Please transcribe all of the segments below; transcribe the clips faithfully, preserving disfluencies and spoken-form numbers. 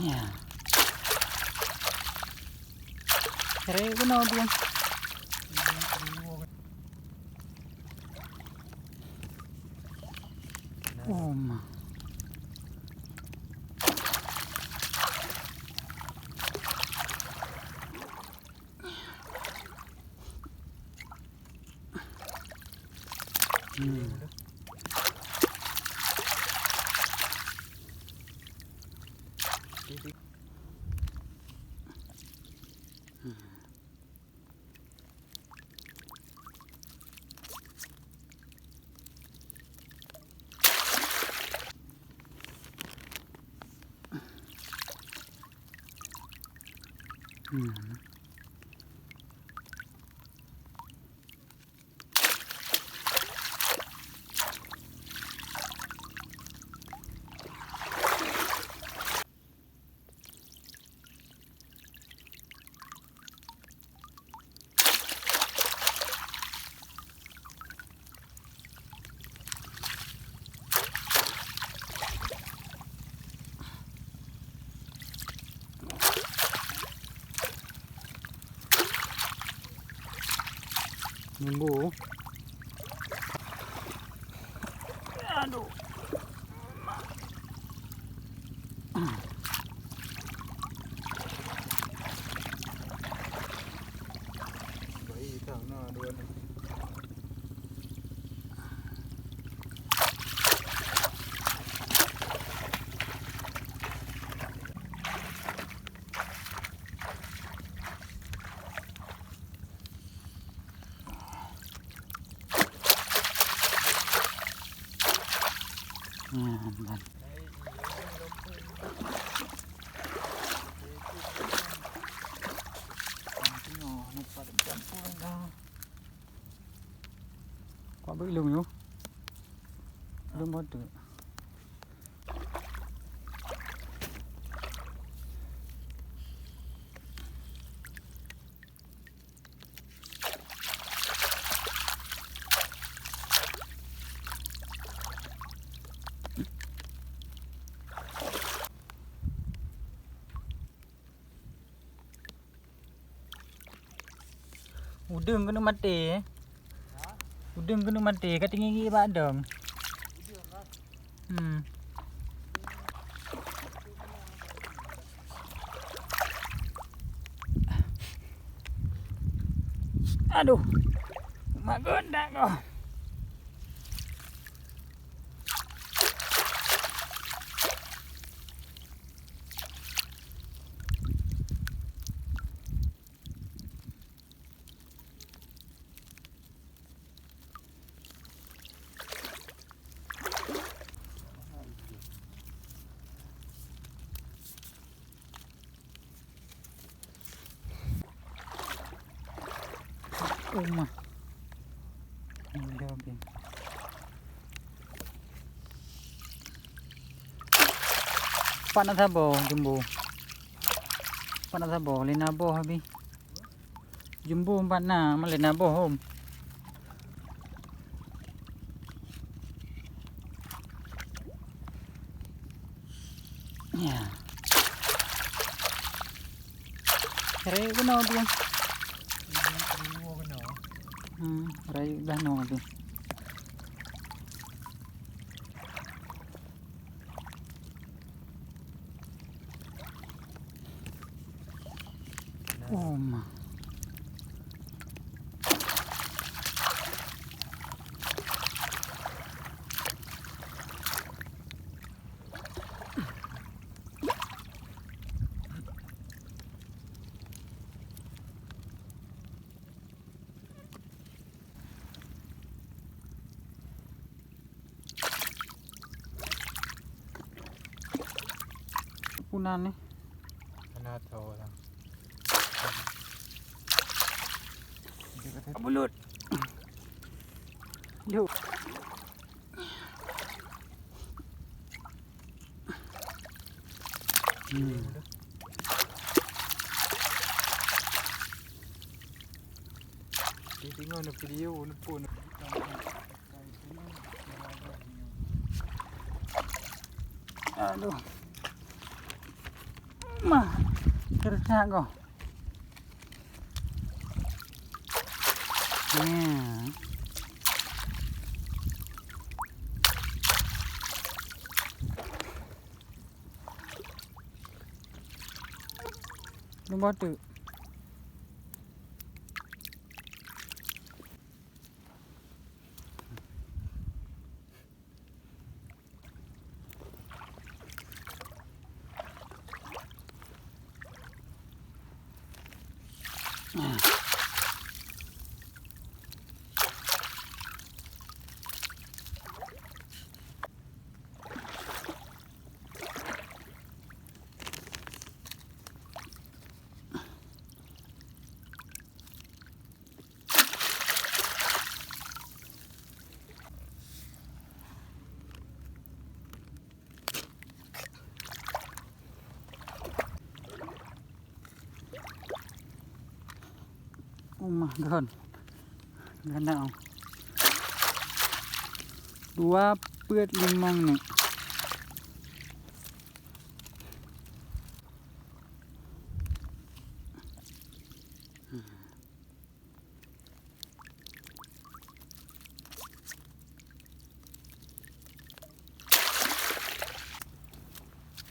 Ya. Kere keunoe bieng. Oh, ma. Hmm. Hmm. Nunggu. Aduh. Baik, tak nak dua ni. Hmm, ban. Kuat beu ilong nyoe. Ilong bateuk. Udeueng keuneuk maté. Udeueng keuneuk maté, ka teungieng bak dong. Hmm. Aduh. Mak gondak kau. Uma. Ini dia, Bim. Pat na saboh jumbo. Pat na saboh, lhèe na boh abéh. Jumbo pat na, ma lhèe na boh hom. Ya. Rayeuk keunoe tu. Hmm, rayeuk dah noe tu. Oh, ma. Punan ni. Mana tahu lah. Bulut. Yuk. Hmm. Di tengah ni video ni pun. Aduh. Mah, keureusak goh. Nah. Lôn bateuk. Uma gon. Gana. Dua peuet limong ni.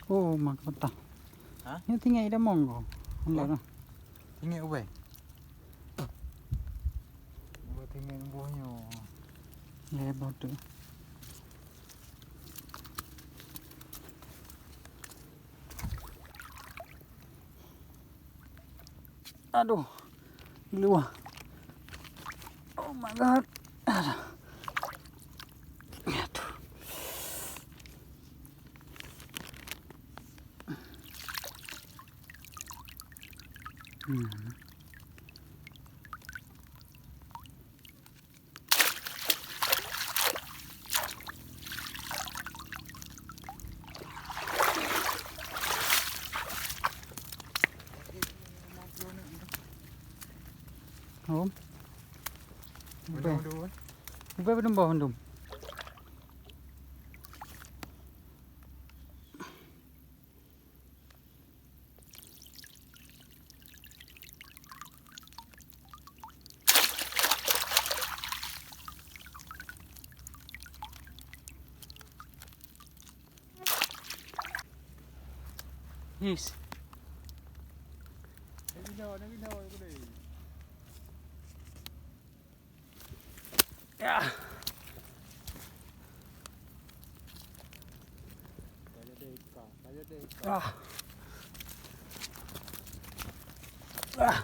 Oh, mahkota. Ha? Nyoe tinggai idamong ko. Hah? Tinggai ubé. Ubé tinggai buah nyoe. Lebar tu. Aduh, di luwa. Oh my God. Aduh. Aduh. Hmm. Hom. Ubé. Ubé padum boh mandum. Yes. Ya. Ah. Ah.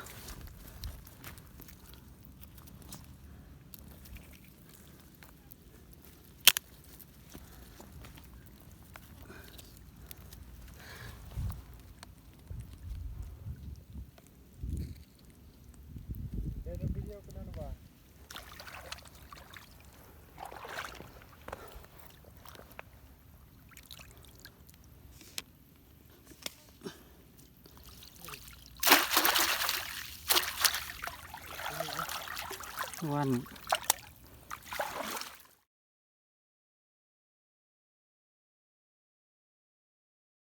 Wan.